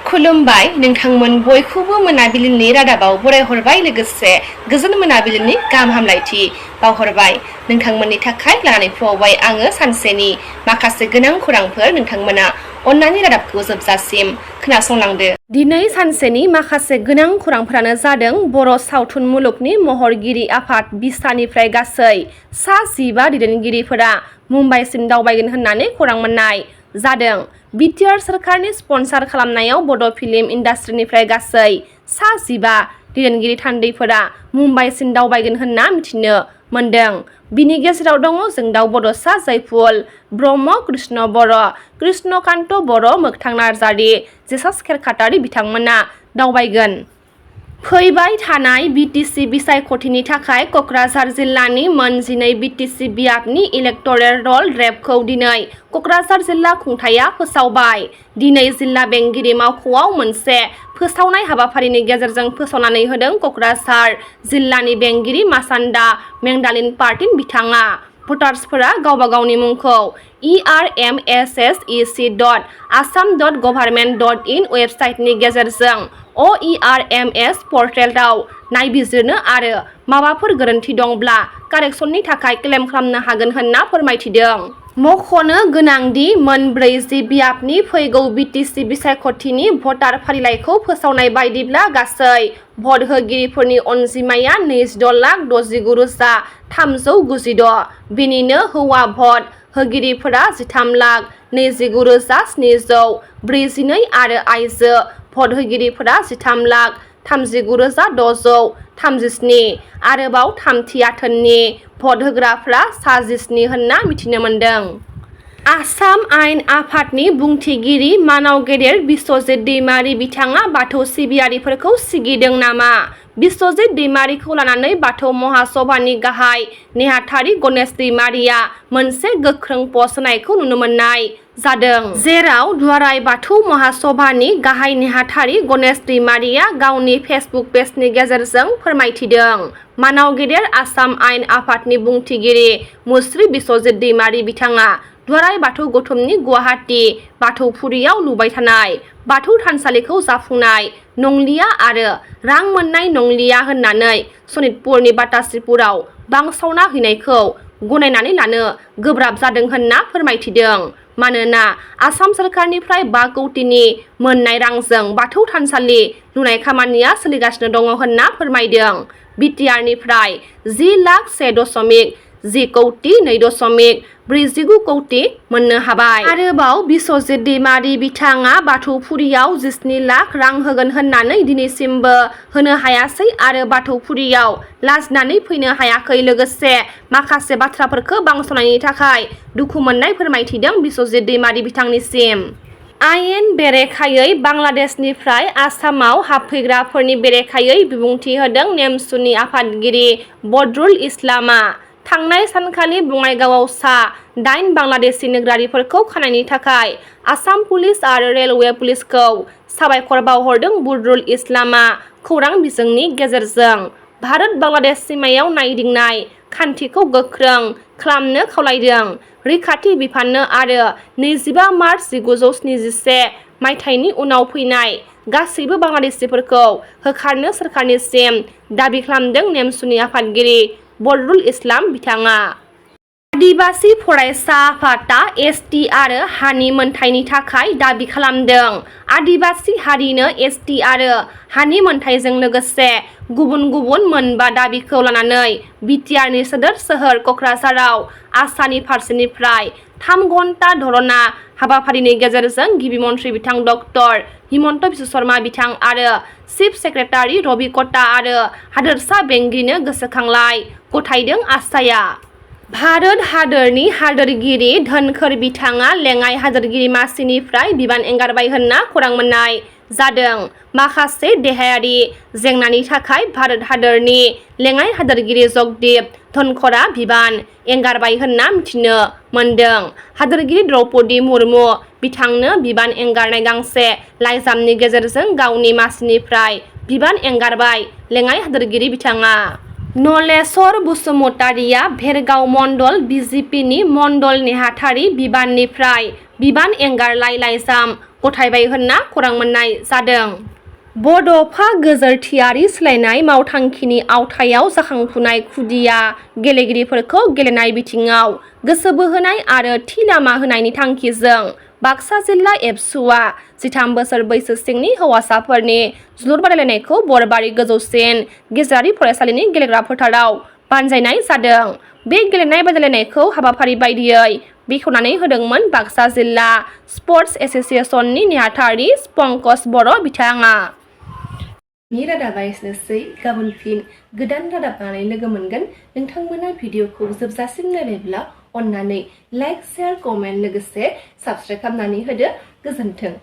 खुलुमबाय नोंथांमोन बयखौबो मोनाबिलिनि रादाबाव बरायहरबाय लोगोसे गोजोन मोनाबिलिनि गाहाम हामलायथि बावहरबाय नोंथांमोननि थाखाय लानानै फैबाय आङो सानसेनि माखासे गोनां खौरांफोर नोंथांमोना अन्नानै रादाबखौ जोबजासिम खोनासंलांदो। दिनै सानसेनि माखासे गोनां खौरांफोरानो जादों बर' सावथुन मुलुगनि महरगिरि आफाद बिसानिफ्राय गासै सा 15 दैदेनगिरिफोरा मुम्बाइसिम दावबायगोन होननानै खौरां मोननाय जादों। बिटिआर सोरखारनि स्पन्सार खालामनायाव बड' फिल्म इन्डास्ट्रिनिफ्राय गासै सा 15 दैदेनगिरि थान्दैफोरा मुम्बाइसिम दावबायगोन होनना मिथिनो मोनदों। बिनि गेजेराव दङ जोंदाव बड'सा जयफुल ब्रह्म, कृष्ण बर', कृष्णकान्त बर', मोगथां नार्जारि, जेसास खेरखातारि बिथांमोना दावबायगोन। फैबाय थानाय बिटिसि बिसायख'थिनि थाखाय क'क्राझार जिल्लानि मोन 12 बिटिसि बियाबनि इलेक्टरेल रल रेपखौ दिनै क'क्राझार जिल्ला खुंथाया फोसावबाय। दिनै जिल्ला बेंगिरि मावख'आव मोनसे फोसावनाय हाबाफारिनि गेजेरजों फोसावनानै होदों क'क्राझार जिल्लानि बेंगिरि मासान्दा मेंडालिन पार्टिन बिथाङा। भटार्सफोरा गावबा गावनि मुंखौ ermssec.assam.government.in वेबसाइटनि गेजेरजों OERMS पर्टेलाव नायबिजिरनो आरो माबाफोर गोरोन्थि दंब्ला कारेक्सननि थाखाय क्लेम खालामनो हागोन होनना फोरमायथिदों। मख'नो गोनांदि मोन 40 बियाबनि फैगौ बिटिसि बिसायख'थिनि भटार फारिलाइखौ फोसावनाय बायदिब्ला गासै भट होगिरिफोरनि अनजिमाया 26,69,396। बेनिनो हौवा भट होगिरिफोरा 13,29,742 आरो आइजो भट होगिरिफोरा 13,39,637। आरोबाव थामथि आथोननि भट होग्राफ्रा सा 17 होनना मिथिनो मोनदों। आसाम आयेन आफादनि बुंथिगिरि मानाव गेदेर बिस्वजित दैमारि बिथाङा बाथौ सिबियारिफोरखौ सिगिदों नामा? बिस्वजित दैमारिखौ लानानै बाथौ महासभानि गाहाय नेहाथारि गणेश दैमारिया मोनसे गोख्रों पस्ट होनायखौ नुनो मोननाय जादों। जेराव दुलाराय बाथौ महासभानि गाहाय नेहाथारि गणेश दैमारिया गावनि फेसबुक पेजनि गेजेरजों फोरमायथिदों। मानाव गेदेर आसाम आयेन आफादनि बुंथिगिरि मुस्रि बिस्वजित दैमारि बिथाङा दुलाराय बाथौ गौथुमनि गुवाहाटी बाथौफुरियाव लुबाय थानाय बाथौ थानसालिखौ जाफुंनाय नंलिया आरो रां मोननाय नंलिया होननानै सनितपुरनि बातासिपुराव बांसावना हैनायखौ गनायनानै लानो गोब्राब जादों होनना फोरमायथिदों। मानोना आसाम सोरखारनिफ्राय 5 कौटिनि मोननाय रांजों बाथौ थानसालि लुनाय खामानिया सोलिगासिनो दङ होनना फोरमायदों। बिटिआरनिफ्राय 10,01.10 कौटि 2.49 कौटि मोननो हाबाय। आरोबाव बिस्वजित दैमारि बिथाङा बाथौफुरियाव 17 लाख रां होगोन होननानै दिनैसिमबो होनो हायासै आरो बाथौफुरियाव लाजिनानै फैनो हायाखै। लोगोसे माखासे बाथ्राफोरखौ बांसावनायनि थाखाय दुखु मोननाय फोरमायथिदों बिस्वजित दैमारि बिथांनिसिम। आयेन बेरेखायै बांलादेशनिफ्राय आसामाव हाबफैग्राफोरनि बेरेखायै बिबुंथि होदों नेमसुनि आफादगिरि बदरुल इस्लामआ। थांनाय सानखालि बङाइगावआव सा 8 बांलादेशी नोगोरारिफोरखौ खानायनि थाखाय आसाम पुलिस आरो रेलवे पुलिसखौ साबायखर बावहरदों बदरुल इस्लामआ खौरां बिजोंनि गेजेरजों। भारत बांलादेश सीमायाव नायदिंनाय खान्थिखौ गोख्रों खालामनो खावलायदों। रैखाथि बिफाननो आरो 25 मार्च 1971 मायथाइनि उनाव फैनाय गासैबो बांलादेशीफोरखौ होखारनो सोरखारनिसिम दाबि खालामदों नेमसुनि आफादगिरि बदरुल इस्लाम बिथाङा। आदिबासी फरायसा आफादआ एसटि आरो हानि मोनथायनि थाखाय दाबि खालामदों। आदिबासी हारिनो एसटि आरो हानि मोनथायजों लोगोसे गुबुन गुबुन मोनबा दाबिखौ लानानै बिटिआरनि सोदोर सोहोर क'क्राझाराव आसानि फारसेनिफ्राय 3 घन्टा धरना हाबाफारिनि गेजेरजों गिबि मन्थ्रि बिथां डक्टर हिमन्त बिश्व शर्मा बिथां आरो चिफ सेक्रेटारि रबि कटा आरो हादोरसा बेंगिरिनो गोसोखांलाय गथायदों। आसाया भारत हादोरनि हादोरगिरि धनखड़ बिथाङा लेङाइ हादोरगिरि मासिनिफ्राय बिबान एंगारबाय होनना खौरां मोननाय जादों। माखासे देहायारि जेंनानि थाखाय भारत हादोरनि लेङाइ हादोरगिरि जगदीप धनखड़आ बिबान एंगारबाय होनना मिथिनो मोनदों। हादोरगिरि द्रौपदी मुर्मु बिथांनो बिबान एंगारनाय गांसे लाइजामनि गेजेरजों गावनि मासिनिफ्राय बिबान एंगारबाय लेङाइ हादोरगिरि बिथाङा। नलेस्वर बसुमतारिया भेरगाव मण्डल बिजेपिनि मण्डल नेहाथारि बिबाननिफ्राय बिबान एंगारलाय लाइजाम गथायबाय होनना खौरां मोननाय जादों। बड'फा गोजोरथियारि सोलायनाय मावथांखिनि आवथायाव जाखांफुनाय खुदिया गेलेगिरिफोरखौ गेलेनाय बिथिङाव गोसो बोहोनाय आरो थि लामा होनायनि थांखिजों बाक्सा जिल्ला एबसुआ 13 बोसोर बैसो सिंनि हौवासाफोरनि जोलुर बादायलायनायखौ बरबारि गोजौसिन गेजेरारि फरायसालिनि गेलेग्रा फोथाराव बानजायनाय जादों। बे गेलेनाय बादायलायनायखौ हाबाफारि बायदियै बेखेवनानै होदोंमोन बाक्सा जिल्ला स्पर्टस एस'सियेसननि नेहाथारि पंकज बर' बिथाङा। रादाबा एसेनोसै, गाबोन फिन गोदान रादाब लानानै लोगो मोनगोन। नोंथांमोना भिडिअखौ जोबजासिम नायबायब्ला अन्नानै लाइक, शेयार, कमेन्ट लोगोसे साबस्क्राइब खालामनानै होदो। गोजोन्थों।